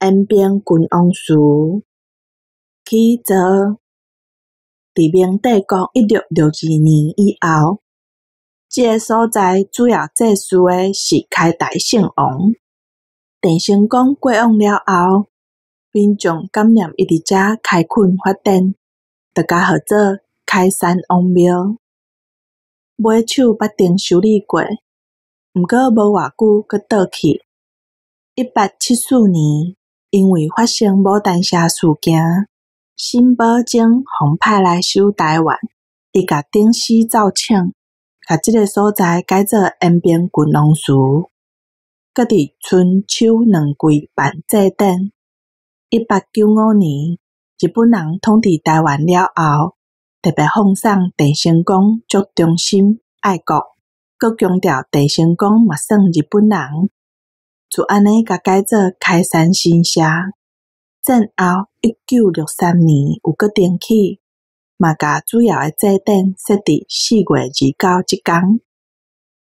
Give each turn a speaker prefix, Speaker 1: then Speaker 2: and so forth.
Speaker 1: 延平郡王祠起造佇明帝國1662年以後，這个所在主要祭祀的是開台聖王。鄭成功過往了後，民眾感念伊佇遮開墾發展，就共號做開山王廟。尾手捌曾修理過，毋過無偌久閣倒去。1874年，因為發生牡丹社事件，沈葆楨予派來守臺灣，伊共頂死奏請，共這个所在改做延平郡王祠，閣佇春秋兩季辦祭典。1895年，日本人統治臺灣了後，特別放送鄭成功足忠心愛國，閣強調鄭成功嘛算日本人，就按呢共改做開山神社。戰後1963年有閣重起，嘛共主要的祭典設佇4月29這工。